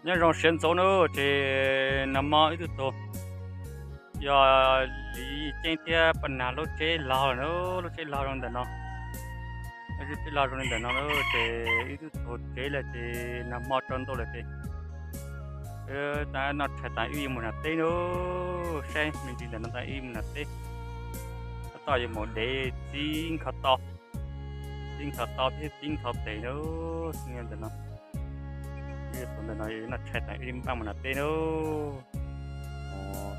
Nyob zoo siav ntxov nawb, ces nag hmo ib tug tug yog Li Ceeb thiab Paj Nas lub tsheb laug na, lub tsheb laug rau ntawm no, lub tsheb laug rau ntawm no na, ces ib tug tug tsev lawm ces nag hmo tsaus ntuj lawm ces noj tshais tas wb yuav mus nram teb na, saib me ntsis ntawm no tas wb mus nram teb, tab tom yuav mus dev txiv nkhaus tau, txiv nkhaus tau thiab txiv nkhaus tes na, ntawm no, tus ntawm no yuav noj tshais tas wb npaj mus nram teb na.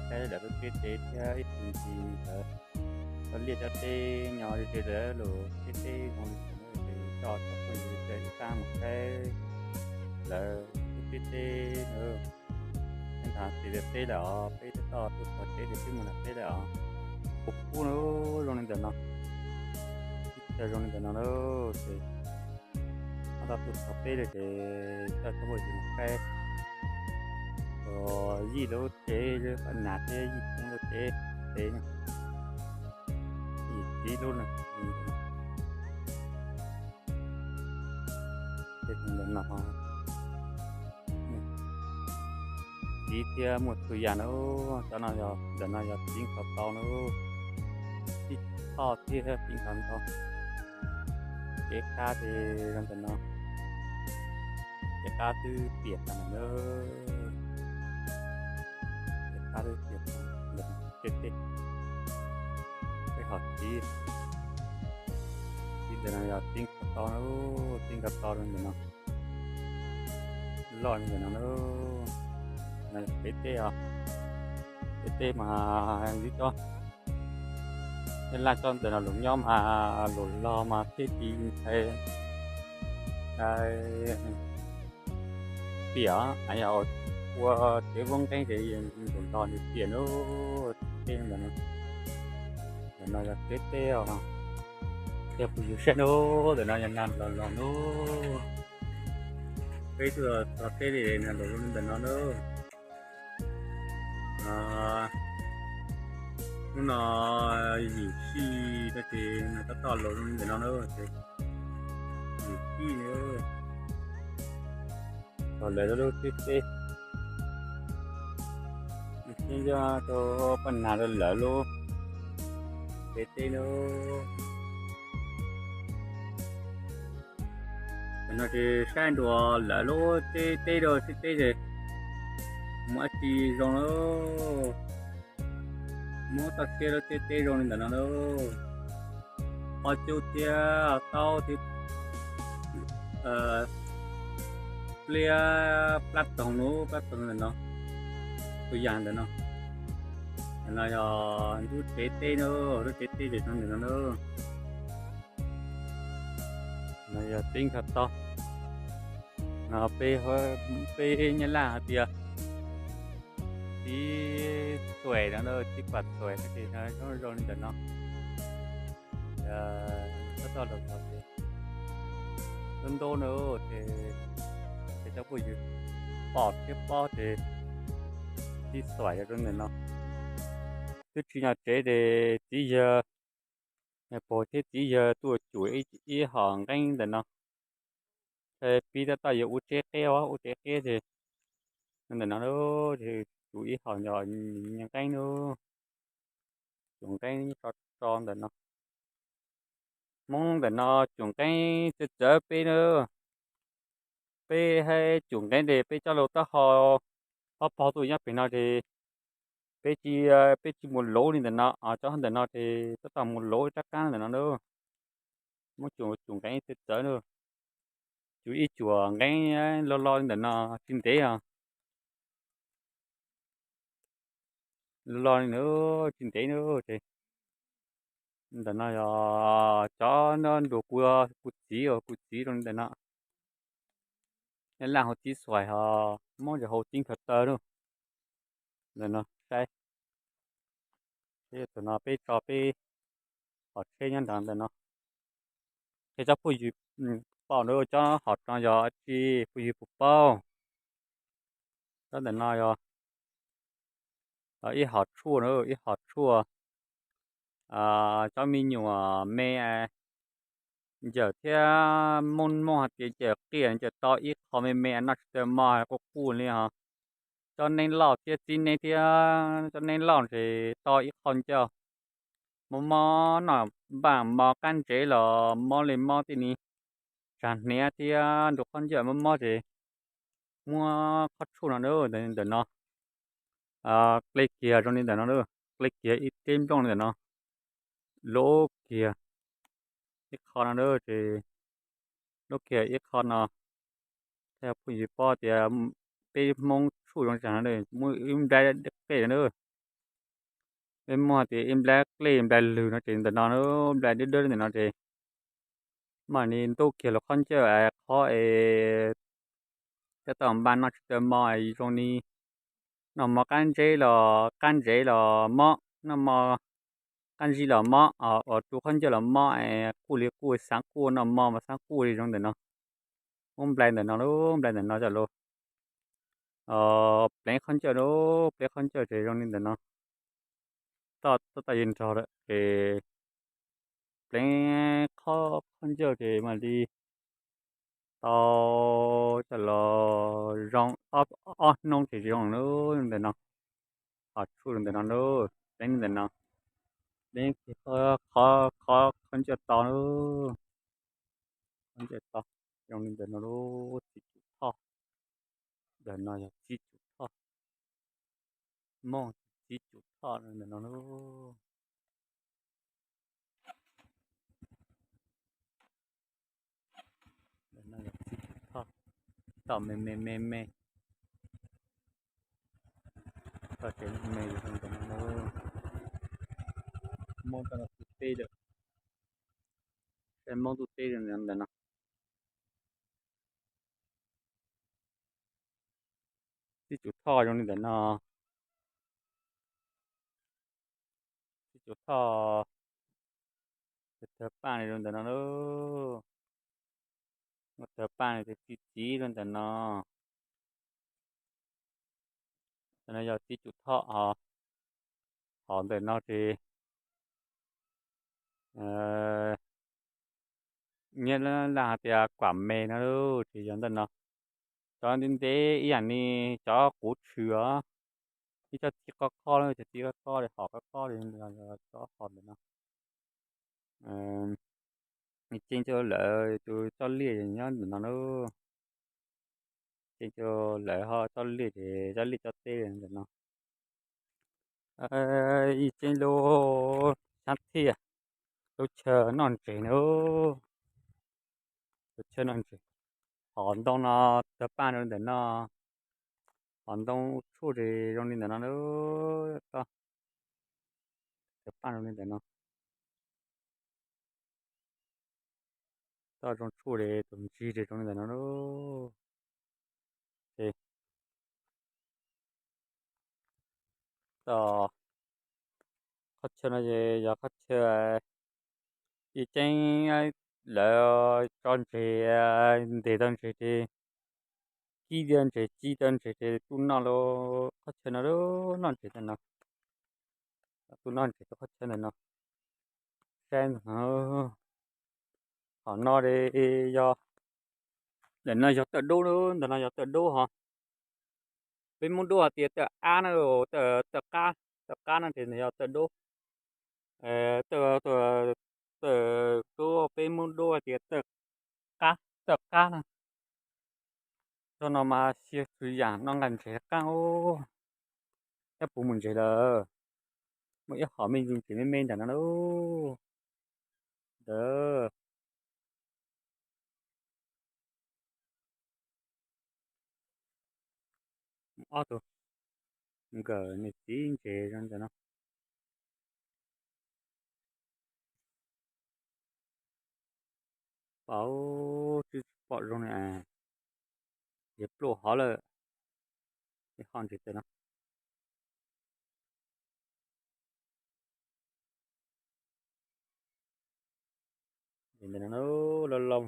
Saib lawv lub tsheb tsev thiab ib tug ntsis lawv cov liaj cov teb nyob ze ze lawv lub tsheb teb zoo li cas na, ces coj cov phooj ywg ib pab mus saib lawv lub tsheb teb na. Peb nrog txiv lawv teb lawm os, peb tab tom tuaj txog tsev ces peb mus nram teb lawm os. Kuv pub na, zoo li ntawm no, ib txhia zoo li ntawm no na, ces tab tom tuaj txog teb lawm ces coj cov phooj ywg mus saib Yij lub tsev, Paj Nas thiab Yij Ceeb lub tsev, tsev no, Yij txiv lub no, ces ntawm no txiv thiab muaj txhua yam na, cov no yog, ntawm no yog txiv nkhaus tau na, tib txhoj thiab txiv nkhaus ntau. Cev qab ces zoo ntawm no, cev qab twb piam tas lawm na, cev qab twb piam tas lawm, tej tej, tej hom txiv, txiv ntawm no yog txiv nkhaus tau na, txiv nkhaus tau zoo ntawm no, loj ntawm no na, no yog peb teb os, peb teb mas yus cov Nyab Laj coj ntawm no los nyob mas los log mas thiaj tsis ntshai piam, yog ua tsev vaub nqeeb ces los log nws piam na, teb ntawm no. Ntawm no yog peb teb os, yog phooj ywg saib na, ntawm no yog nag los los na, peb tuaj txog teb li nag los zoo li ntawm no na. Hnub no yim sij no ces nag tab tom los zoo li ntawm no na, ces yim sij na, txog lawv lub teb teb, teb nyob rau Paj Nas rau lawv lub tsev teb na. Ntawm no ces saib ntua lawv lub tsev teb rau tsev teb ces mus ab tsi zoo na, muab toj siab lub tsev teb zoo li ntawm no na, qos cub thiab taub thiab pliab plab toog na, plab toog ntawm no, txhua yam ntawm no. Ntawm no yog lub tsev teb na, lub tsev teb ces zoo ntawm no na. No yog teb nkhaus tau, no peb, peb Nyab Laj hais tias txiv xuaim no, txiv pam xuaim no ces zoo zoo li ntawm no. Tab tom los txog ces ntub ntub na, ces cov phooj ywg pom thiab paub ces txiv xuaim yog zoo ntawm no. Twb tsis nyob tsev ces txiv yawg pog thiab txiv yawg tuaj cuam ib hom nqeeb ntawm no. Pib tab tom yuav ua tsev qeb os, ua tsev qeb ces ntawm no, cuam ib hom nqeeb na, cuam nqeeb tso tso ntawm no. Hmoob ntawm no cuam nqeeb txawv txawv peb na, peb hab cuam nqeeb ces peb coj lub taub hau ob pog tuaj nyob pem no ces peb tsis, peb tsis mus luv li ntawm no, cov ntawm no ces tab tom mus luv rab qaab ntawm no na. Muab cuam, cuam nqeeb txawv txawv na, cuam ib cuam nqeeb loj loj li ntawm no tsis ntev os. Loj li na, tsis ntev na ces ntawm no yog cov nruas kuv, kuv txiv, kuv txiv rau li ntawm no. Nyab Laj hu txiv xuaim hos Hmoob ces hu txiv nkhaus taw na. Ntawm no saib, tus no peb tso peb hom tsheb nyob nrad ntawm no. Ces cov phooj ywg paub na, cov hom no yog tsi, phooj ywg puas paub? Cov ntawm no yog ib hom tshuaj na, ib hom tshuaj cov me nyuam me ncawm thiab, mooj mooj hais tias ncawm qias ncawm to ib qho me me noj tsis tau mov quj quj li ho. Tsob neeb loj thiab txiv neeb thiab tsob neeb loj ces to ib qho ncauj. Mob mob noj npaj mov qab ntsev los mob li mob tej ni, tsag hniav thiab ntu qhov ncauj mob mob ces muab qhov tshuaj no ntawm no, qli kiag zoo li ntawm no, qli kiag ib teb nplooj li ntawm no, lub kiag ib qho no ces lub kiag ib qho no. Thiab phooj ywg paub tias peb Hmoob tshuaj zoo li cas no, muab ib nplai qej no, peb muab hais tias ib nplai qej nplai lwg no ces ntawm no, nplai dawb dawb ntawm no ces mam li ntub kiag lub qhov ncauj qhov es tab tom npaj noj tsis tau mov zoo li noj mov qab ntsev los qab ntsev los mob, noj mov qab ntsev los mob, ua rau qhov ncauj los mob, quj li quj xav quj, noj mov mas xav quj li zoo ntawm no. Muab nplai ntawm no lub, nplai ntawm no coj los pleev qhov ncauj lub, pleev qhov ncauj ces zoo li ntawm no. Toj toj yeej nrog lawm ces pleev qhov qhov ncauj ces mam li tau coj los zoo, ob hnub ces zoo lub ntawm no. Qhov tshuaj ntawm no lub, pleev ntawm no, pleev qhov qhov ncauj to lub, qhov ncauj to zoo li ntawm no lub, txiv cuv thoj. Ntawm no yog txiv cuv thoj, mooj txiv cuv thoj ntawm no lub. Ntawm no yog txiv cuv thoj, toj me me me me, toj tsev me me zoo ntawm no lub. Hmoob toj no tus teb lawm, saib Hmoob tus teb ntawm no. Txiv cuv thoj zoo li ntawm no, txiv cuv thoj, tawg paj zoo ntawm no lub, muaj tawg paj txiv txiv zoo ntawm no. Ntawm no yog txiv cuv thoj, hov ntawm no ces nyiaj laj hais tias kuam me no ces yog ntawm no. Cov ntev ntev ib yam li cov quv tshwm os, ib cov txiv qoj qoj, cov txiv qoj qoj li hom qoj qoj li, cov hom ntawm no. Ceeb coj lawv tus txoj liaj nyob ntawm no lub, ceeb coj lawv ho txoj liaj ces txoj liaj coj teb ntawm no. Ib ceeb lub xyab thiaj, lub chaw noj ntses na, lub chaw noj ntses. Hom ntoo no tawg paj zoo li ntawm no, hom ntoo tshuaj ces zoo li ntawm no, toj tawg paj zoo li ntawm no. Toj zoo tshuaj ces tus ntsig ces zoo li ntawm no. Toj qhov chaw no ces yog qhov chaw ib ceeb lawv tso ntses, ntes tau ntses ces, kib tau ntses, ci tau ntses ces tuaj noj lub qhov chaw no, noj ntses tau no, tuaj noj ntses rau qhov chaw ntawm no. Saib ntawm no, qhov no yog, ntawm no yog tawm dub, ntawm no yog tawm dub hos. Peb Hmoob Dub hais tias tawm ab na, tawm qab, tawm qab no ces yog tawm dub. Tawm dub, peb Hmoob Dub hais tias tawm qab, tawm qab na. Txog no mas sia txhua yam no nqa ntses qaab ub. Tab puv mus ntses lawm, muaj ib hom me ntsis ntses me me ntawm no lauj. Ntawd ob tug nkawm niam txiv ntses zoo ntawm no. Pom, tsis pom zoo li, ces pluaj hov lawm, ces ho ntses tawm no. Ntawm no loj loj,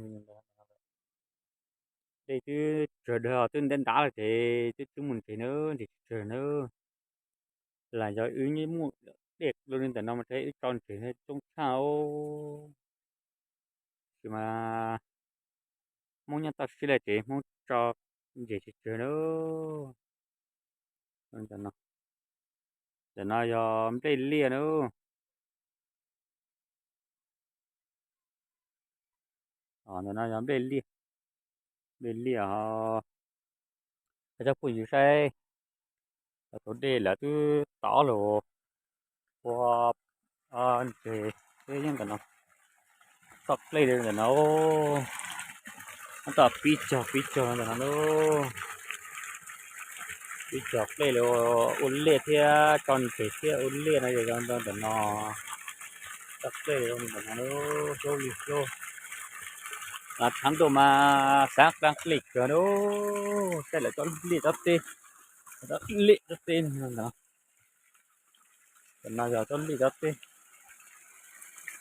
dej twb tsawg dawg twb ntab ntab lawm ces twb tsis mus ntses na, ntses tsis tsawg na. Lam yog wb muaj dej li ntawm no mas wb tso ntses coob tshaj os. tsis mas Hmoob nyob toj siab li ces Hmoob tso ntses tsawg tsawg na. Ntawm no yog nplej liaj na. Ntawm no yog nplej liaj, nplej liaj. Cov phooj ywg saib, tus dej lawv twb tov los ua ntses, yeej ntawm no, txoj dlej li ntawm no, toj pib cog pib cog ntawm no, pib cog dlej li ua liaj thiab tso ntses thiab ua liaj no yog ntawm no, toj dlej li ntawm no, hlub li hlub. Tshav ntuj mas xav qab dlej kawg na, saib lawv txoj dlej txoj teb, txoj dlej txoj teb no. Ntawm no yog txoj dlej txoj teb,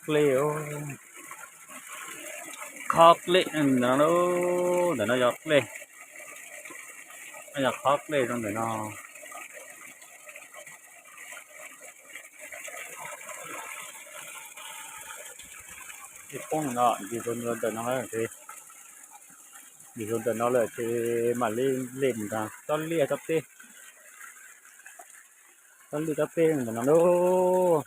dlej, khob dlej ntawm no, ntawm no yog dlej, yog khob dlej zoo ntawm no. Poob no, ntawm no, ntawm no lawm ces mam li lem mus nrog txoj liaj txoj teb, txoj liaj txoj teb ntawm no lauj.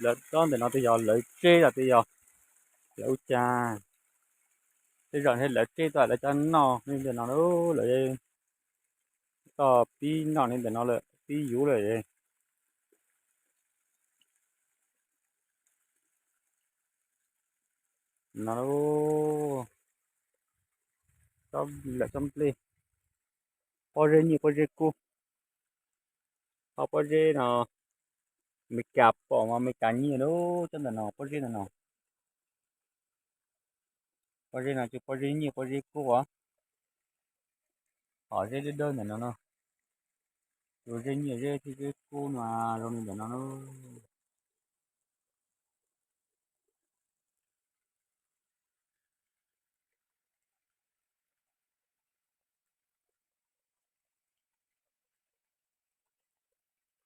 Lawv txoj ntawm no twb yog lawv tseb los twb yog lawv ua cas, tej zaum lawv tseb tuaj lawv cov noj li ntawm no lauj, lawv toj pib noj li ntawm no lawm pib yuv lawm. No, lawv txoj nplej, pob zeb nyiaj pob zeb kub, ho pob zeb no Meskas pom mas Meskas nyiaj lauj, txoj ntawm no pob zeb ntawm no, pob zeb no ces pob zeb nyiaj pob zeb kub os, ho zeb dawb dawb ntawm no no, tus zeb nyiaj zeb thiab zeb kub no zoo li ntawm no na.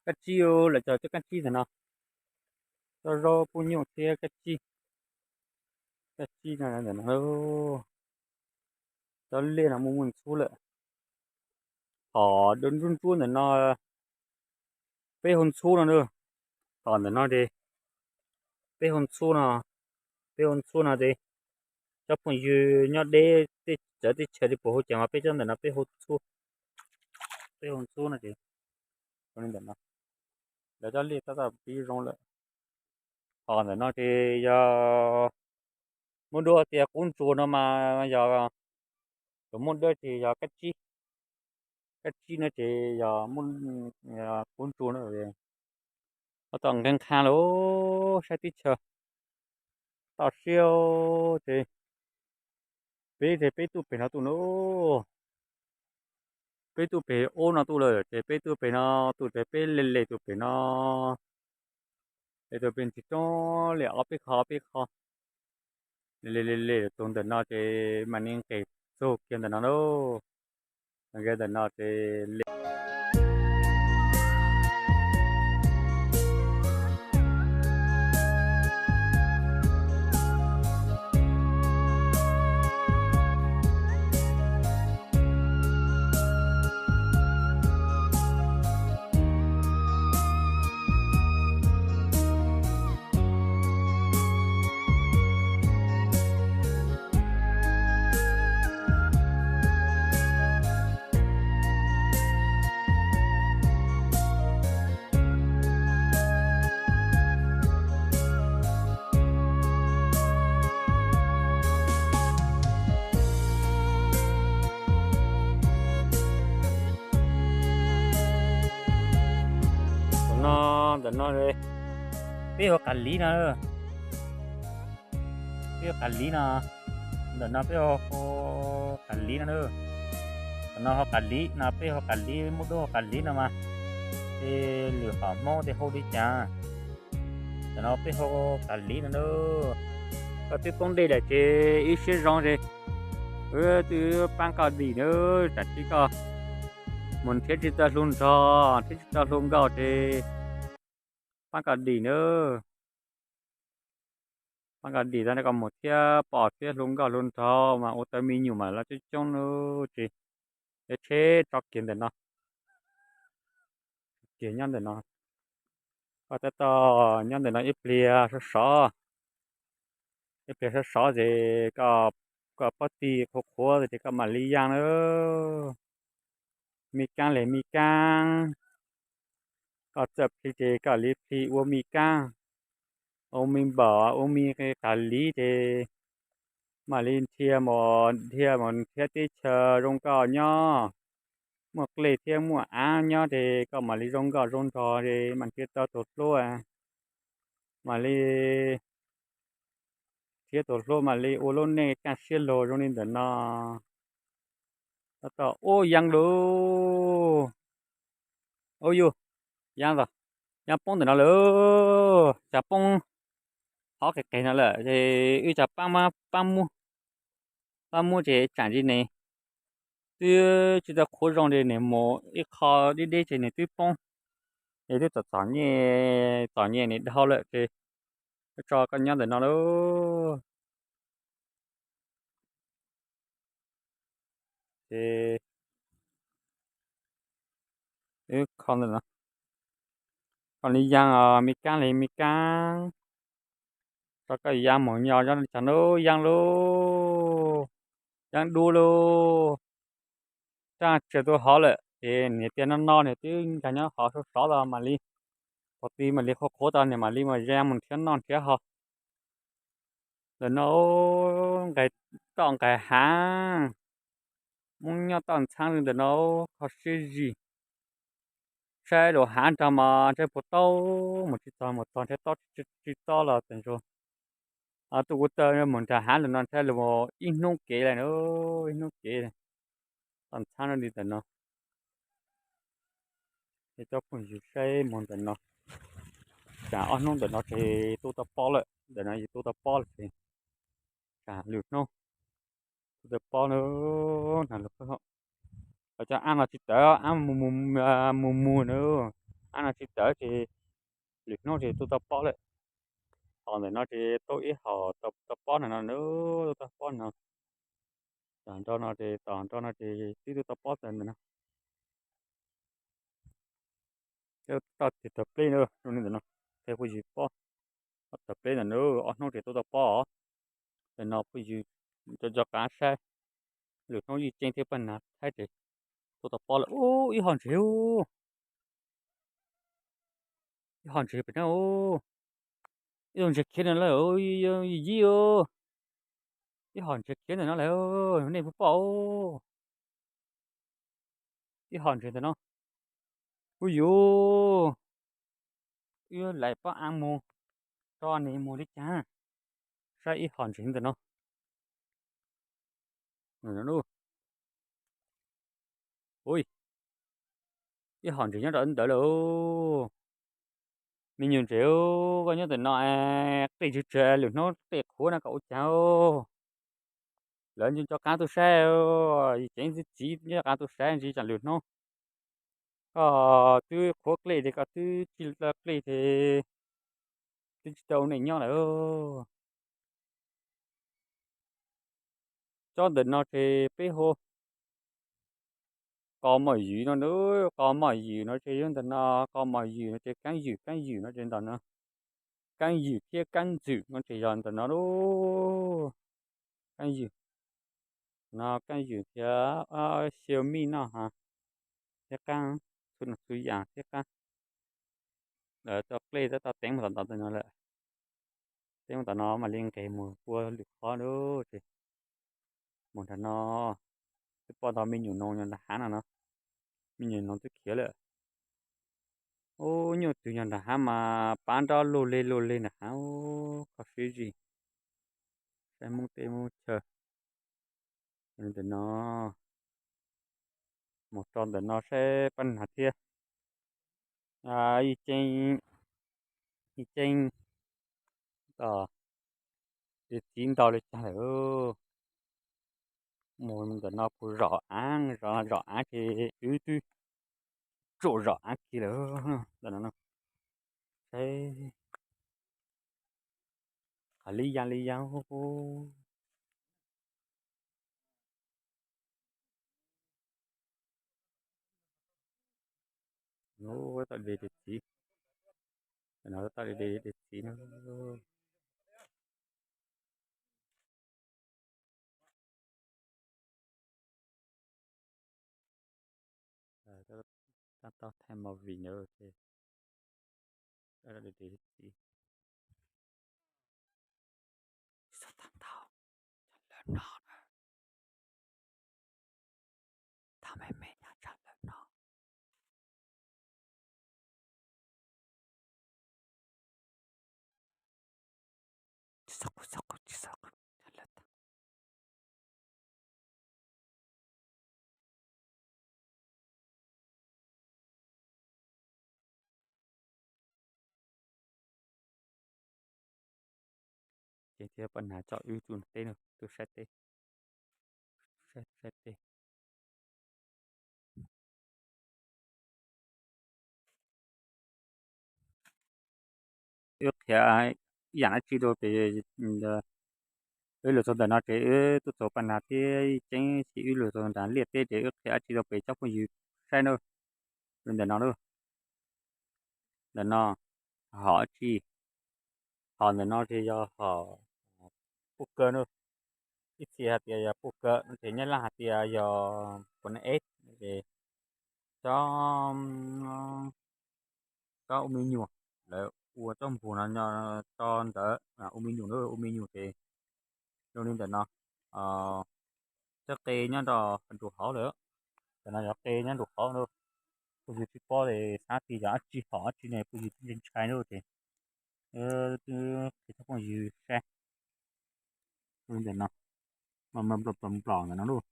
Kab tsib, lawv cog cov kab tsib ntawm no, cov zaub pub nyuj thiab kab tsib, kab tsib no ntawm no, cov liaj no muaj muaj ntxhub lawm. Ho ntsuab ntsuab ntawm no peb hau ntxhub no na, ho ntawm no ces peb hau ntxhub no, peb hau ntxhub no ces cov phooj ywg nyob deb tej txawv teb chaws li puas hu cas mas peb cov ntawm no peb hau ntxhub, peb hau ntxhub no ces zoo li ntawm no, lawv cov liaj tab tom pib zoo lawm. Ho ntawm no ces yog muaj dua tias qub ntsuag no mas yog, tus muaj dawb ces yog kab tsib, kab tsib no ces yog qub ntsuag no, tab tom nqe nqha lawm saib teb chaws toj siab ces peb ces peb tuaj pem no tuaj na, peb tuaj pem ub no tuaj lawm ces peb tuaj pem no tuaj ces peb le le tuaj pem no, le tuaj pem ntsis roob li ob peb qho ob peb qho, le le le le tus ntawm no ces mam li nqes txug kiag ntawm no lauj, nqes ntawm no ces le Ntawm no, ntawm no peb hau qas liv no, peb hau qas liv no, ntawm no peb hau qas liv no, ntawm no hau qas liv no peb hau qas liv muab dub hau qas liv no mas, ces lwm qhov Hmoob tej hau li cas, ntawm no peb hau qas liv no na. Koj twb poob dej lawm ces ib siab zoo ces wb twb pab koj dim na, tsam tsis koj mus nrhiav tsis tau hluas nraug nrhiav tsis tau hluas nkauj ces pab koj dim nawb. Koj dim tau koj mus thiab pom thiab hluas nkauj hluas nraug mas ua tau me nyuam mas los coob coob lawm ces yuav tsheb tso kiag ntawm no, kiag nyob ntawm no. Koj tab tom nyob ntawm no ib pliag sov sov, ib pliag sov sov ces koj pob ti qhuav qhuav ces koj mam li yaa na. Me kaab le me kaab, koj txawj plhis ces koj li plhis ua me kaab, ua me npaum ua me qas liv ces mam li dhia mus, dhia mus nrhiav teb chaws zoo nkauj nyob, muaj dlej thiab muaj aav nyob ces koj mam li zoo nkauj zoo nraug ces mam nrhiav tau tus hlub, mam li nrhiav tus hlub mam li ua lub neej kaj siab lug zoo li ntawm no. Tab tom ua yaab lug, ua yus, yaab, yaab poob ntawm no lawm, tsav poob hov qis qis no lawm ces wb tsav paab, paab muab, paab muab ces tsam ntsis nws twb tsis tau qhuav zoo ces nws mus ib qho deb deb ces nws twb poob, ces twb txom txom nyem, txom nyem nws dhau lawm ces tso koj nyob ntawm no lauj. Ces wb kho ntawm no, koj li yaa os, me kaab li me kaab, tso koj yaab mus nyob zoo li cas nub, yaa lauj, yaa dub lauj. Tsaab tsis tau hov lawm ces niam tias no no nws twb nkag nyob hov sov sov los mam li, qhov twg mam li qhuav qhuav tau nws mam li mus yaa mus nrhiav noj nrhiav haus. Ntawm no nqes toj nqes hav, Hmoob nyob toj ntxhaab li ntawm no kho siab zis. Saib lub hav nrag mas ntshe puas taub mus tsis txog, mus txog ntshe taub tsis taub los txawm ntsuag. Tuaj kuv taw mus nrag hav ntawm no ntshe los ib hnub kev lawm, ib hnub kev toj ntxhaab li ntawm no. Es cov phooj ywg saib mus ntawm no, tsam ob hnub ntawm no ces tu tau pob lawm, ntawm no yus tu tau pob lawm ces tsam lwm hnub tu tau pob na. Cov aab no tsis tawv, aab mus mus na, aab no tsis tawv ces lwm hnub ces tu tau pob lawm. Tos ntawm no ces tu ib hom tau pob ntawm no, tu tau pob no. Tom nrau no ces, tom nrau no ces twb tu tau pob tawm ntawm no. Toj tig tawg pleb na, zoo li ntawm no, qhia phooj ywg paub. Tawg pleb ntawm no ob hnub ces tu tau pob os. Ntawm no phooj ywg nco nco qab saib, lwm hnub Yij Ceeb thiab Paj Nav Thaib ces tu tau pob lawm. Ub, ib hom ntses, ib hom ntses pem no, ib tug ntses khiav ntawm no lawm, yij yij, ib hom ntses khiav ntawm no lawm, nej puas pom? Ib hom ntses ntawm no. Ub yus, wb laiv pob aav mus, tso nws mus li cas. Saib ib hom ntses ntawm no. Ub, ib hom ntses nyob rau ntawd lawm. Me nyuam ntses, koj nyob ntawm no, qij tsawg tsawg, lwm hnub qij qhuav no koj ua cas? Lawv nco nco qab tuaj saib, Yij Ceeb txiv nco nco qab tuaj saib ntsis tsam lwm hnub koj twb qhuav dlej ces koj twb tsis tau dlej ces twb tsis tau ua neej nyob lawm. Tsob ntawm no ces peb hu qos mom ywm no, qos mom ywm no ces yog ntawm no, qos mom ywm no ces kaab ywm, kaab ywm no ces ntawm no, kaab ywm thiab kaab ntxwm no ces yog ntawm no lauj. Kaab ywm no, kaab ywm thiab xyaw mij noj thiab qaab, txhua yam thiab qaab. Lawv tau dlej tab tom teeb mus tom ntawm no lawm. Teeb mus tom no mam li nqes mus ua lwm qhov lauj. Mus nram no, twb pom ntau me nyuam noog nyob nram hav no no. Me nyuam noog twb khiav lawm. Ub, nyuj twg nyob nram hav mas pab nrab luj lig luj lig nram hav, kho siab zis. Saib Hmoob teb Hmoob chaw. Ntawm no, mus tso ntawm no saib Paj Nav thiab Yij Ceeb, Yij Ceeb, txiv ntau li cas lawm. Mus ntawm no puas zom aav, zom aav ces wb twb tsuam zom aav kiag lawm. Ntawm no, saib, Li ya li ya. Toj de de txiv, no toj de de txiv no. Tab tom thaij movie no ces de de txiv. Txhob thaij ntau, lawv no, thaij me me nyab tsam lawv no. Ces thiaj poj niam tso wb tsuj teb no, tuaj saib teb, saib teb. Wb qhia ib yam dab tsi rau pem, wb lug txug ntawm no ces wb tuaj txug Paj Nas thiab Ceeb, ces wb lug txug nram liaj teb ces wb qhia dab tsi rau pem tsoom phooj ywg saib na. Ntawm no, ntawm no hom dab tsi? Hom ntawm no ces yog hom puj kaw na. Ib txhia hais tias yog puj kaw, ces Nyab Laj hais tias yog puj na es, ces cov, cov ua me nyuam, lawv ua tsob npuag no tso ntawd ua me nyuam na, ua me nyuam ces zoo li ntawm no. Cov qe nyob rau nraum hauv lawm, ntawm no yog qe nyob nraum hauv na. Phooj ywg tsis paub es xav tias yog dab tsi hom dab tsi ne, phooj ywg ntshai na ces wb qhia tsoom phooj ywg saib. Ntawm no, nplom nplom ntawm no lauj.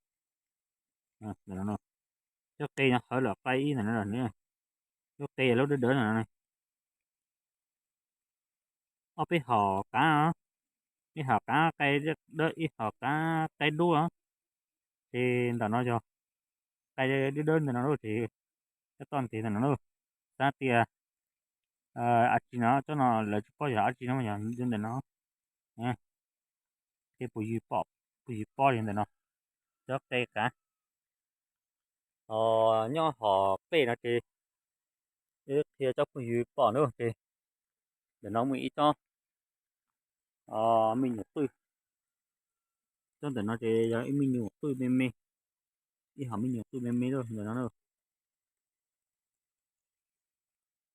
Cov qe no hawv lawm, qe ib ntawm no, lub qe lub dawb dawb no. Ob peb hom kav, ib hom kav qe dawb, ib hom kav qe dub. Ces ntawm no yog qe dawb dawb ntawm no lauj, ces cov toj ntev ntawm no lauj. Xav tias dab tsi no, cov no lawv tsis paub yog dab tsi no, yog ntawm no. Qhia phooj ywg pom, phooj ywg paub li ntawm no. Cov qe kav, nyob hom qe no ces wb qhia tsoom phooj ywg pom na ces ntawm no muaj ib tsob me nyuam qwj. Tsob ntawm no ces yog ib me nyuam qwj me me, ib hom me nyuam qwj me me lauj ntawm no.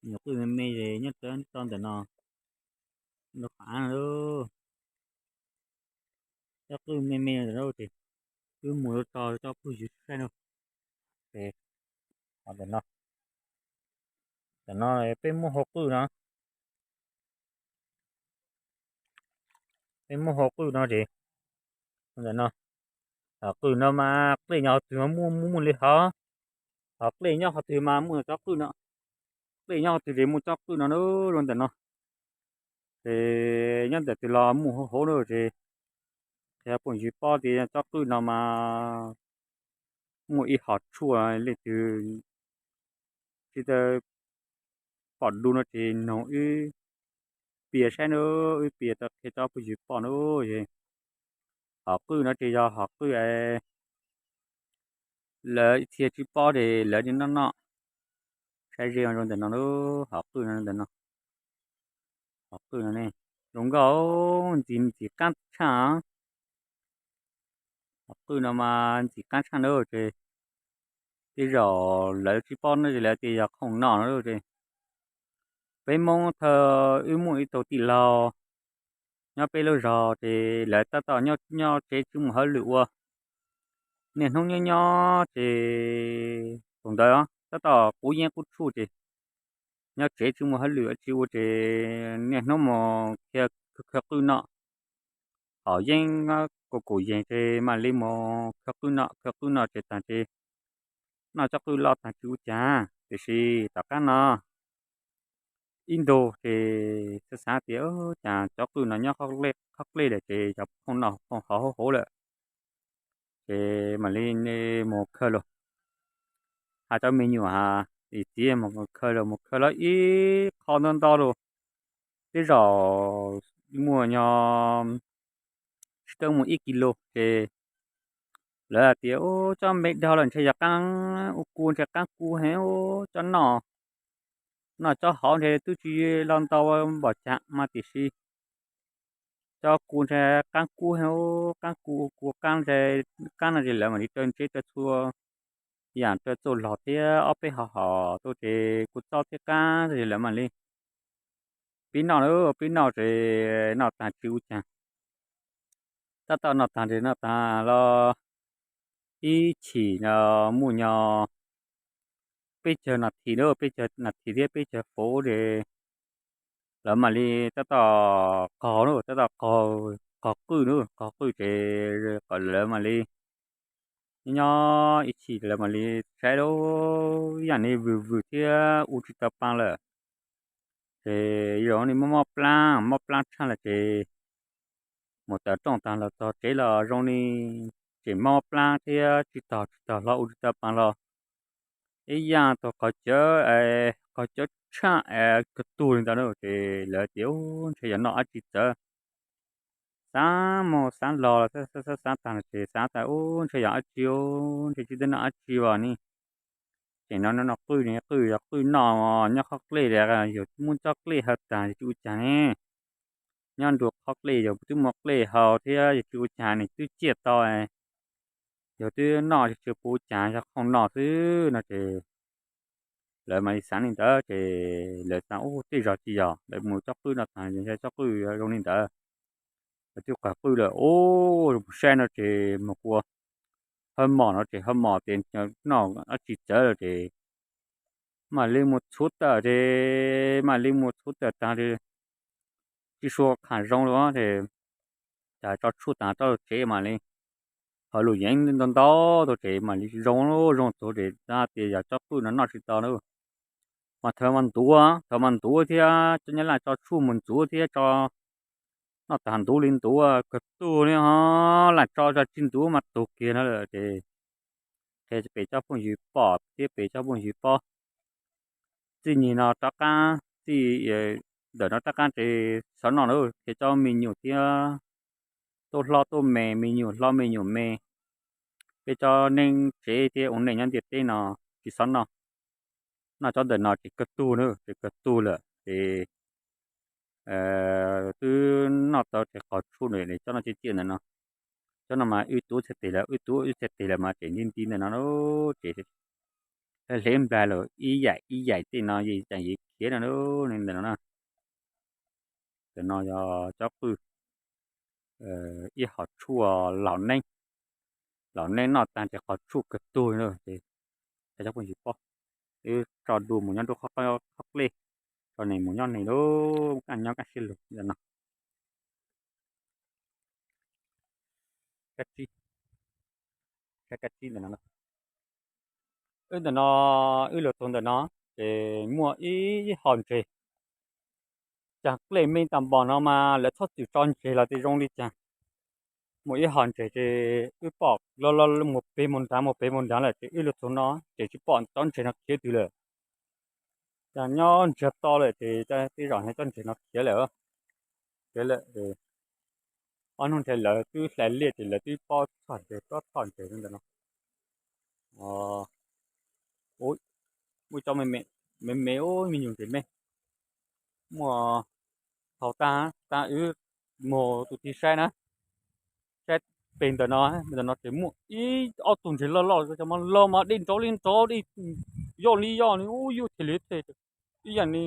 Me nyuam qwj me me es nyob rau ntawm no, rau qhov av no lauj. Cov qwj me me ntawm no ces wb mus tso tsoom phooj ywg saib na. Ces ntawm no, ntawm no peb muab hau qwj no, peb muab hau qwj no ces ntawm no, hom qwj no mas qej nyob qhov twg mas muaj muaj muaj li hov, hom qej nyob qhov twg mas muaj tsob qwj no, qej nyob qhov twg ces muaj tsob qwj no na, rau ntawm no. Ces nyob ntawm twg los muaj hauv hauv na ces qhia phooj ywg paub tias tsob qwj no mas muaj ib hom tshuaj leej twg tsis tau pom du no ces noog wb piav saib na, wb piav tau qhia tsoom phooj ywg pom na. Hom qwj no ces yog hom qwj lawv txhia tsis paub ces lawv noj noj, saib ze rau ntawm no, hom qwj no ntawm no. Hom qwj no ne, zoo nkauj, ntxim ntxim qab tshaj. Hom qwj no mas ntxim qab tshaj na ces tej zaum lawv tsis paub no ces lawv tias yog khoom noj no ces peb Hmoob thaum wb muaj ib tug tij laug nyob peb lub zos ces lawv tab tom nyob tsev tsis muaj hauj lwm ua. Niaj hnub nyob nyob ces thaum ntawd tab tom qub yeeb qub tshuaj ces nyob tsev tsis muaj hauj lwm tsis ua ces niaj hnub mus khiav, khiav qwj noj. Hom yeeb kaum kaum yees ces mam li mus khiav qwj noj, khiav qwj noj ces tag ces noj tsob qwj loj tag tsis ua cas. Tiam sis tom qab no ib ntus ces xav xav tias cas tsob qwj no nyob qhov dlej lawm ces yog khoom noj khoom haus hauv hauv lawm, ces mam li mus khaws los. Hais rau me nyuam hais tias txiv mus khaws los, mus khaws los ib qho ntau ntau los, tej zaum muaj nyog tsis tau mus ib kis lus ces lawv hais tias, Ub, cov me dog los ntshe yog qaab, ua ku ntshe qaab ku heev, cov noj, noj cov hauv ntshe twb tsis los ntau npaum cas mas tiam sis cov ku ntshe qaab ku heev, qaab ku, ku qaab, qaab no ces lawv mam li raws ntsev raws txhua yaam raws txuj log thiab ob peb hom hom tuaj ces kuj txob thiab qaab ces lawv mam li pib noj, pib noj ces noj taag tsis ua caag. Tab tom noj taag ces noj taag los ib chim no muaj nyog peb caug nas this na, peb caug nas this thiab peb caug fuv ces lawv mam li tab tom qog na, tab tom qog, qog qwj na, qog qwj ces lawv mam li nyob ib chim lawv mam li saib lub yaam li vwm vwm thiab ua tsis tau paa lawm. Ces zoo li mob mob plaab, mob plaab tshaj lawm ces mus tawm rooj taag los txog tsev los zoo li tseem mob plaab thiab tsis tog tsis tog hlo ua tsis tau paa los ib yaam tug qhov cawv, qhov cawv tshaj kawg tug li ntawd na ces lawv tias, Ub, ntshe yog noj dab tsi txawv. Xaav mus xaav los los xaav xaav taag ces xaav tas, Ub, ntshe yog dab tsi, ntshe tsis tau noj dab tsi as ne. Tseem no noj qwj ne, qwj yog qwj noj nyob qhov dlej, yog muab tsob dlej hawv taag yog tsis ua caag ne. Nyob nrug qhov dlej yog twb muaj dlej haus thiab yog tsis ua caag ne, twb ciaj tau, yog twb noj tsis puas ua caag, yog khoom noj xwb no ces lawv mam li xaav li ntawd ces lawv xaav, Ub, tej zaum tsis yog, lawv mus tsob qwj no taag, tsob qwj zoo li ntawd. Lawv twb qog qwj lawm, Ub, mus saib no ces mus ua hawv mom no ces hawv mom ces noj dab tsi txawv lawm ces mam li mus txhuv tawm ces mam li mus txhuv tawm taag ces tsis sua kham zoo lawm ces cas tso tshuaj taag rau tsev mam li hawv lug yeev ntau ntau tau ces mam li zoo, zoo txug ces tias yog tsob qwj no noj tsis tau na. Mas thaum mas ntuav, thaum mas ntuav thiab cov nyab laj tso tshuaj mus ntxuav thiab tso noj taag ntuav li ntuav kawg tug li ho, lam tso tso tsis ntuav mas tug kiag no lawm ces qhia pem cov phooj ywg pom thiab pem cov phooj ywg paub. Txij nyig no rov qaab, txij ntawm no rov qaab ces xov noj lawm ces cov me nyuam thiab tuaj hlob tuaj me, me nyuam hlob me nyuam me, peb cov neeg tsev thiab ua neej nyob ntiaj teb no tsis xov noj. Noj cov ntawm no ces kawg tug na, ces kawg tug lawm ces twb noj tau ces qhov tshuaj na, cov no ciaj ciaj ntawm no. Cov no mas wb tuav txhais tes lawm, wb tuav wb txhais tes lawm mas ces nti nti ntawm no ces hle nplaig lawm ib yaim ib yaim tej no yeej tseem yuav khiav no ntawm no na. Ntawm no yog cov qwj, ib hom tshuaj laus neeb, laus neeb noj taag ces qhov tshuaj kawg tug ces cov phooj ywg paub. Wb tso dua mus nyob nruab qhov dlej, tso nws mus nyob nws lub kaj nyob kaj siab lug ntawm no. Kab tsib, saib kab tsib ntawm no. Wb ntawm no, wb lug txug ntawm no ces muaj ib hom ntses. Caag dlej me tag npaum no mas lawv txhob txwm tso ntses los tej zoo li caag. Muaj ib hom ntses ces wb pom los los mus peg mus nrad mus peg mus nrad lawm ces wb lug txug no ces tsis pom cov ntses no khiav twg lawm. Cas nyob ntsiag to lawm ces tej zaum cov ntses no khiav lawm. Khiav lawm. Ob hnub nthe lawv twb hlais liaj ces lawv twb pob txhoj ntses, pob txhoj ntses ntawm no. Muaj cov me me, me me, ub, me nyuam ntses me. Muaj thaum tag, tag wb mus tus tig saib na, saib peg ntawm no, ntawm no ces muaj ib ob tug ntses loj loj, cov mos loj mos dej nrov li nrov, dej yoj li yoj li, ub, yuj thiaj li thiaj ib yam li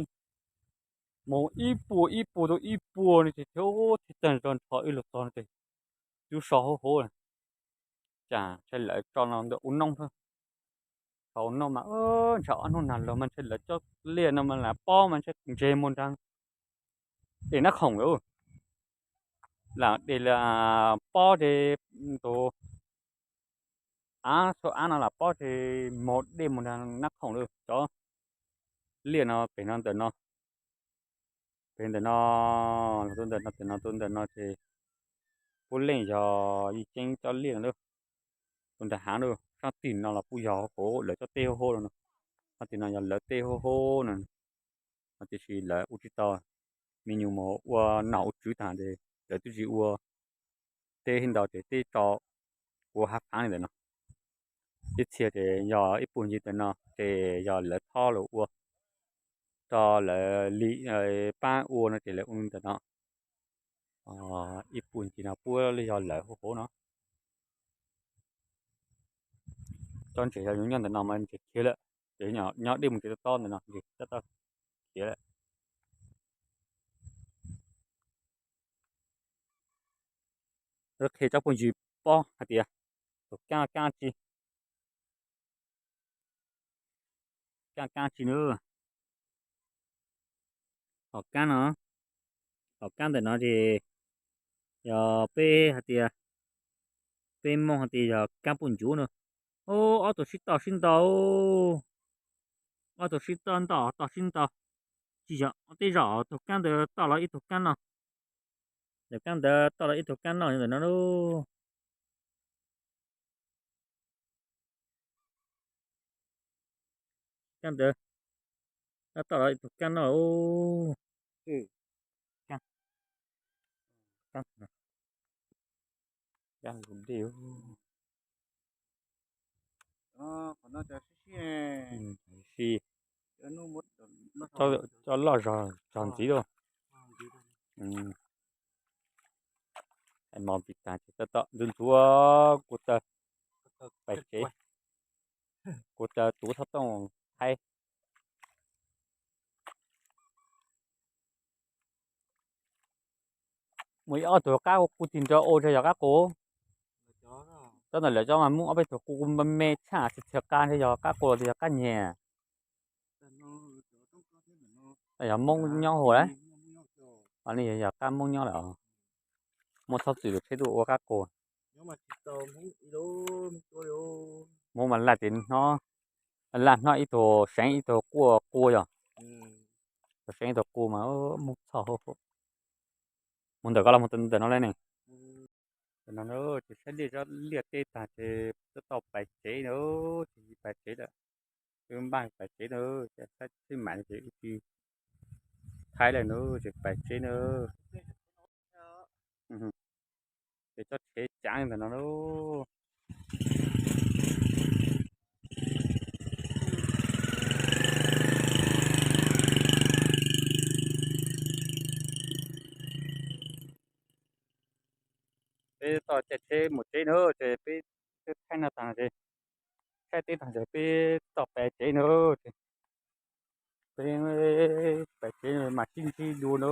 mus ib puas ib puas tau ib puas no ces thiaj, thiaj tag zog nrho wb lug txog no ces twb so huv huv lawm. Cas ntshai lawv tso no ntawm ua nooj xwb. Thaum ua nooj mas ntshe ob hnub nag los mas ntshai lawv cov liaj no mas lam pob mas ntshai ntses mus nrad dej nab khoom lawm. Lam dej lam pob ces tus av, txhua av no lam pob ces mus dej mus nrad nab khoom lawm. Cov liaj no pem no ntawm no, pem ntawm no, los tus ntawm no, tus ntawm no, tus ntawm no ces puav leej yog yij ceeb cov liaj no lawm. Tus nram hav no, sab tim no los kuj yog hauv lawv cov teb huv huv no, sab tim no yog lawv teb huv huv no, tiam sis lawv ua tsis tau. me nyuam mus ua nom ua tswv tag ces lawv twb tsis ua teb ntau ces teb tso kuv hav phav li ntawm no. Ib txhia ces yog ib puag ncig ntawm no ces yog lawv thob los ua, tso lawv li pab ua no ces lawv ua ntawm no. Ib puag ncig no puab li yog lawv hauv hauv no. Tsob ntses yog yus nyob ntawm no mas ntses khiav lawm, ces nyob deb mus ces tob tob ntawm no ntses tob tob khiav lawm. Lawv qhia tsob puag ncig pob hais tias tus kaab kaab tsi, kaab kaab tsi na. Hom kaab no, hom kaab ntawm no ces yog peb hais tias, peb Hmoob hais tias yog kaab puj ncuv na. Ob tug sib toj sib ntaus, ob tug sib toj ntaus toj sib ntaus, tsis yog tej zaum tus kaab ntawd toj los ib tug kaab no, tus kaab ntawd toj los ib tug kaab no ntawm no lauj. Kaab ntawd toj los ib tug kaab no. Dej, cov loj zog zog ntxiv lauj. Mos vim tas ces toj toj ntxuav ntxuav kuv taw pais tsev, kuv taw tuav xov tooj thaij. Muaj ib ob tug qab qus tig nrho ua zog yog qab qus. Tsob ntawm lawv tsob mas muaj ob peb tug qus me me tshaj, txhia txhia qab ntshe yog qab qus los yog qab nyiag. Yog Hmoob nyob hauv lawm. Yog qab Hmoob nyob lawm. Muaj txhob txwm tus tsheb tuaj ua qab qus. Hmoob mas laj tias, laj hnob ib tug seev ib tug quaj qus yog. Tus seev ib tug qus mas Hmoob txhoj. Mus ntawm ko los mus ntawm no li ne. Ntawm no ces saib liaj teb tag ces tau pais tsev na, ces pais tsev lawm. Wb npaj pais tsev na, saib txij mam ces wb tsis thaij lawm na, ces pais tsev na. Ces tsob tsheb cav ntawm no lauj. Peb tau caij tsheb mus tsev na, ces peb thaij no tag ces, thaij teb tag ces peb tau pais tsev na, ces peb pais tsev mas sib ntsib dua na.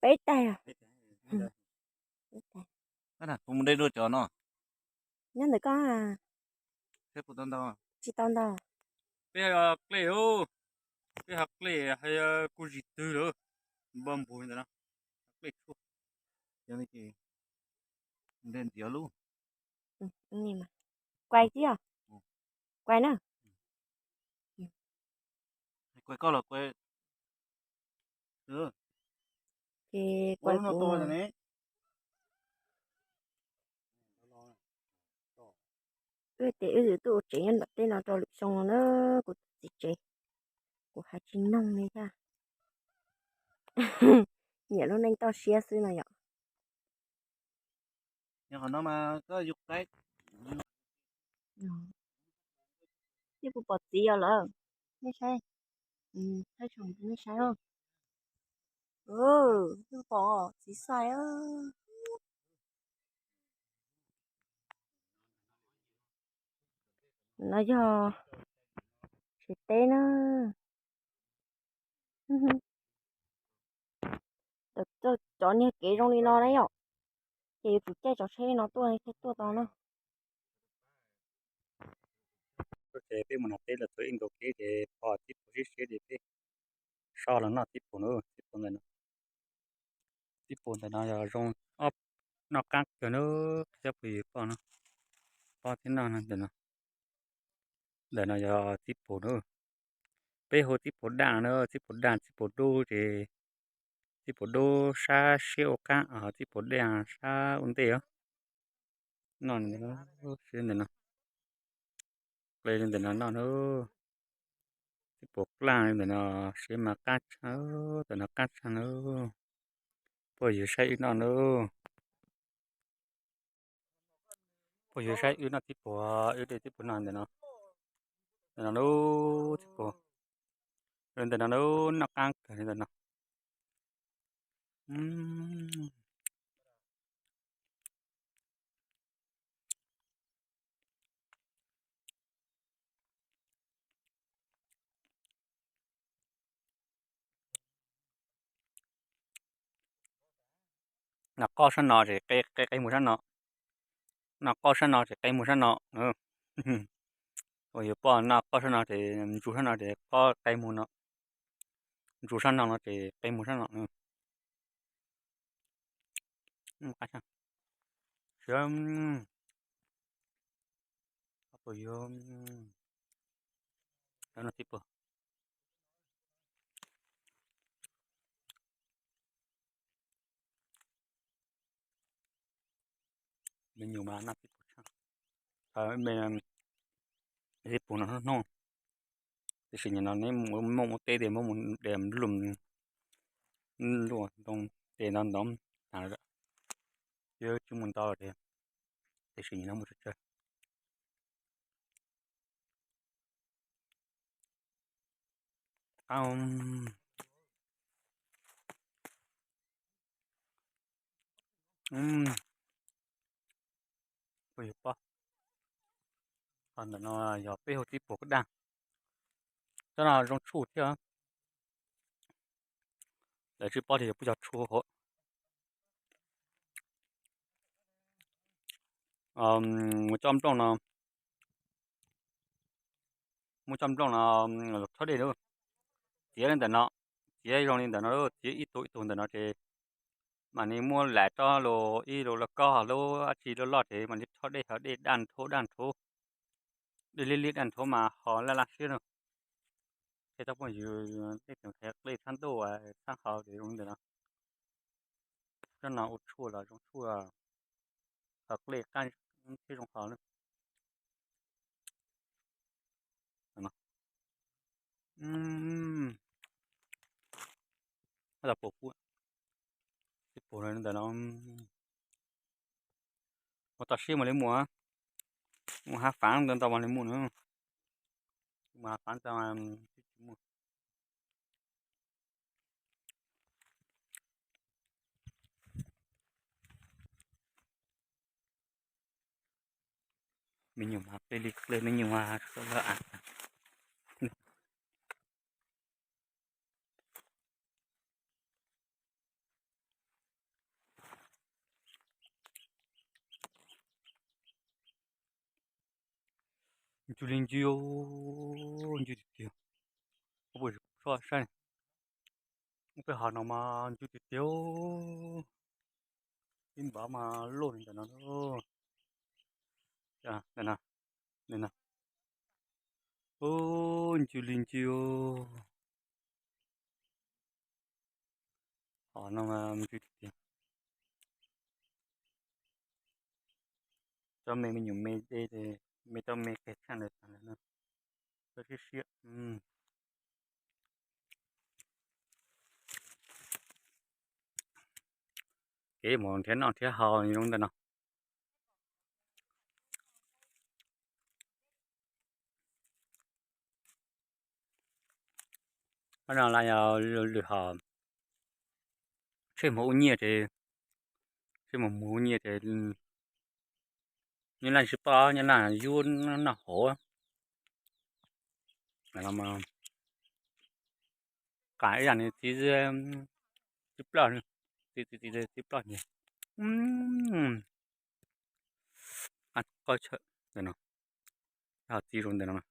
Peb tais. Kuv mus de dua cov no. Nyob ntawm koj. Tsis tau ntau. Peb ho qlej, peb ho qlej, kuj zis twg lawm, npau npug ntawm no, qlej tshuaj. Ntiav lub. Kuais tib os. Kuais na. Kuais koj los kuais. Ces kuais kuv. Wb ces wb twb tuaj ua tsev nyob nram tej no rau lwm xyoo no na, kuv tus txiv tsev, kuv hais tsis noog li thiab. Nyiam lub neej toj siab xwb no yom. Yog qhov no mas koj yug qaib. Twb pom txiv os lawm, nej saib, thaij tsoom nej saib. Twb pom txiv xais. No yog tsheb teb na. Cov niag kev zoo li no na yom, ces yuav tsum caij cov tsheb no tuaj thiaj tuaj tau na. Ces peb mus nram teb los txog ib ntu kev ces pom tib pum siab siab ces peb so los noj tib pum na, tib pum ntawm no. Tib pum ntawm no yog zoo, ob, noj qab kawg na, cov phooj ywg pom no, pom thiab noj ntawm no. Ntawm no yog tib pum na, peb hu tib pum daj no na, tib pum daj tib pum dub ces Txij puas dub sab siab ua qaab, txij puas dej sab ua ntej os. Noj siab ntawm no, qe ntawm no noj na. Txij puas dlaaj ntawm no, siab mas qaab tshaj, ntawm no qaab tshaj na. Puab yuav saib wb noj na. Puab yuav saib wb noj txij puas, wb de txij puas noj ntawm no. Ntawm no na, txij puas, ntawm no na, noj qaab kawg li ntawm no. Noj qoj sab no ces qe qe mus sab no, noj qoj sab no ces qe mus sab no. Uas yog puab noj qoj sab no ces ntsus sab no ces qoj qe mus no, ntsus sab no no ces qe mus sab no. Puas yog, no txij puas, me nyuam mas noj txij puas tshaj, me txij puas no hnub hnub. Tiam sis nim no neb muaj mus teb tias muab mus de lug, luaj ntoo, ces ntau ntau, tsis mus ntau tias, tiam sis nim no mus tsawg tsawg. Ntawm no yog peb hu txij puas koj dag, tsob no zoo tshuaj thiab. Lawv tsis paub tias yog puas yog tshuaj hauv. Muab coj nplooj no, muab coj nplooj no los rhaub dej na, txiav li ntawm no, txiav zoo li ntawm no, txiav ib tug ib tug ntawm no ces mam li muab laim rau lub ib lub lauj kaub hos lub dab tsi loj loj ces mam li rhaub dej hos dej daj nrhuv daj nrhuv, dej liab liab daj nrhuv mas ho laj laj siab no. Ces tau phooj ywg, tej tseem qhia qli tshaj ntuj tshaj hauv ces zoo li ntawm no. Tsob no ua tshuaj los zoo tshuaj, qhov qli qab thiab zoo hauv na. Puas, puas ntawm no, ua tau siab mas li muaj, mus hav faav ntau ntau mas li muaj na, mus hav faav ntau tsis muaj. Me nyuam mas peb li qe me nyuam mas lawv a. Ncw li ncw, ncw tiag tiag. Ua puas tsis pom saib, ua peb hov no mas ncw tiag tiag. Ib npav mas loj li ntawm no, ntawm no, ntawm no. Ncw li ncw. Hov no mas ncw tiag tiag. Tsob me me nyuam me de, me tsob me qe tshaj ntawd tag lawm na. Tsob siab siab. Kev mus nrhiav noj nrhiav haus zoo ntawm no. Qhov no lawv yog lwm hom, tsheej mus ua nyiaj ces, tsheej mus mus ua nyiaj ces nyab laj tsis paub, nyab laj yub noj hauv. Qam ib yam li txiv, txiv ploj, txiv, txiv ploj ntag. Qab qoj chawm ntawm no, ho txiv zoo ntawm no.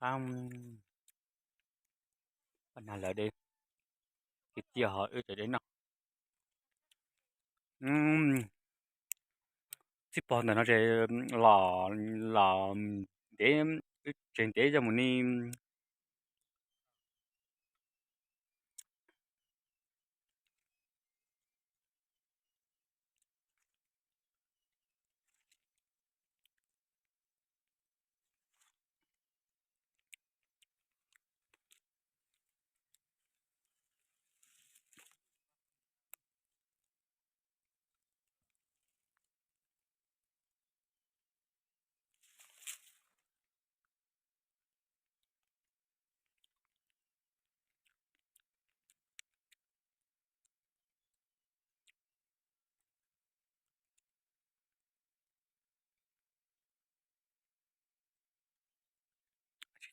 Ab, pab nag lawv deb, tiag tiag ho wb tseem deb noj. Txij pog ntawm no ces los, los ntev, wb tseg ntev coj mus ni.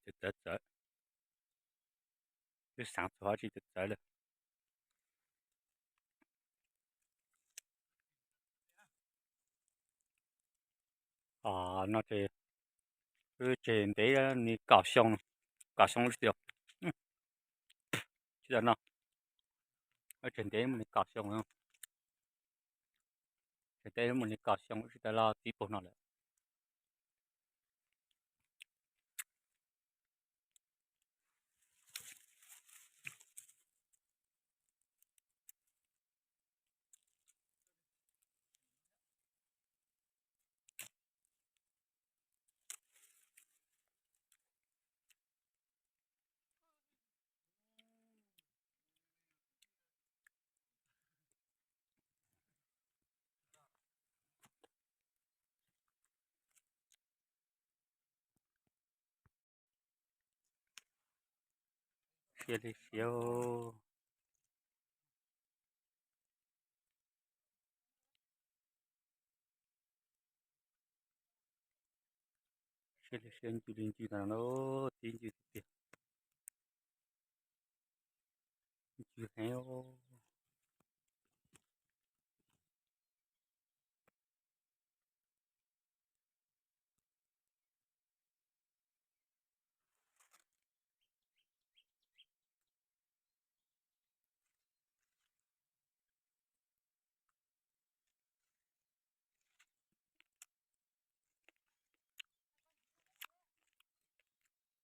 Tsis txawv txawv, wb xaav txug tsis txawv txawv lawm. Os, no ces wb tseg ntev li kaum xyoo, kaum xyoo tsis tau, tsis tau noj. Wb tseg ntev muaj li kaum xyoo, tseg ntev muaj li kaum xyoo wb tsis tau los txiv puag no lawm. Siab li siab. Siab li siab, ncw li ncw tas no, tib ncw tiag tiag. Ncw heev.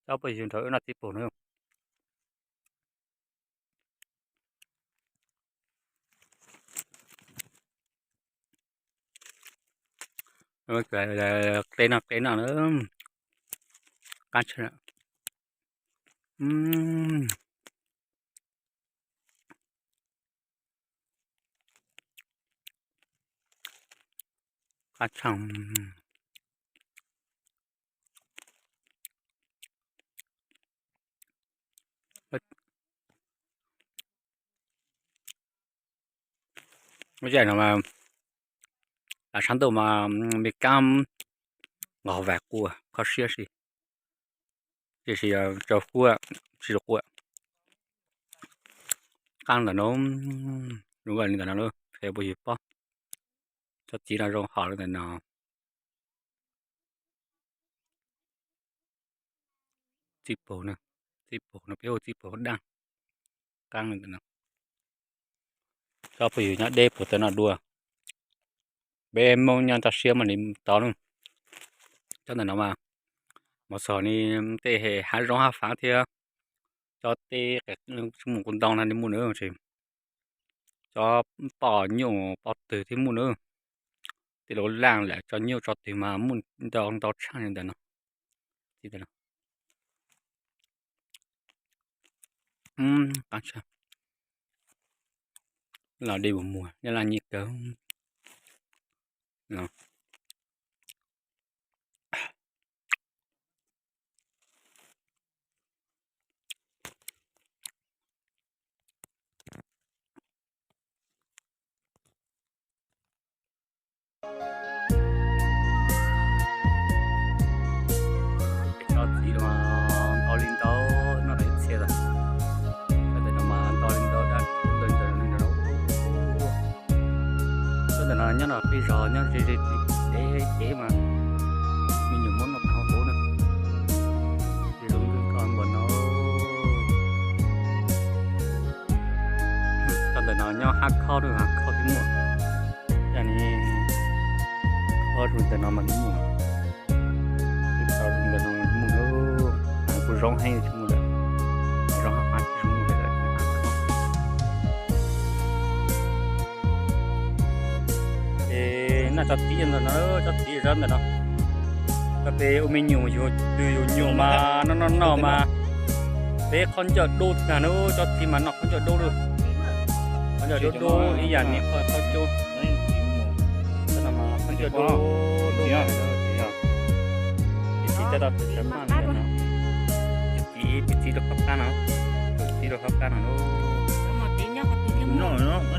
Tsob phooj ywg, nrog wb noj txiv pum na. Qe noj qe noj na, qab tshaj. Qab tshaj. Lub caij no mas, sab ntuj mas me kab nqos vais quaj kho siab si, tiam sis tsaus huab tsis quaj. Qab ntawm no, zoo li ntawm no, peb phooj ywg paub, tsob txiv no zoo hom li ntawm no. Txiv pum, txiv pum no peb hu txiv pum daj. Qab li ntawm no, tsob phooj ywg nyob deb puag tom no dua. Peb Hmoob nyob toj siab mas li tod na. Tsob ntawm no mas, mos xos ni, tej hav zoov hav fab thiab, tsob teb mus kuv ntoo no li muaj na, tsob poj nyuj poj twg thiab muaj na. Tej lub laj lawm tso nyuj tso twg mas muaj ntau ntau tshaj li ntawm no. Los dej mus muag nyob laj nyiaj kawg. Tsob txiv no ntau li ntau, noj tau ib txhia lawm. Tsob ntawm no mas ntau li ntau dab ntawm no. Tsob ntawm no nyob no peb zos nyob ze ze cev mas me nyuam muab noj tag huv na. Zoo li Ntawm no nyob Hab Khob, Hab Khob twb muaj. Yam li khob zoo ntawm no mas muaj, ntawm no muaj, kuj zoo heev tsis muaj lawm, zoo hab hab tsis muaj lawm. Es noj tsob txiv ntawm no, tsob txiv zab ntawm no. Koj peb ua me nyuam yus twg yus nyuam mas noj noj noj mas peb qhov ncauj dub tag na, tsob txiv mas noj qhov ncauj dub lawm. Qhov ncauj dub dub ib yam li qhov qhov cub. Qhov ncauj dub dub. Peb txiv tab tom tawm maj no. Peb txiv, peb txiv rau qhov qab no. Peb txiv rau qhov qab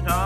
no.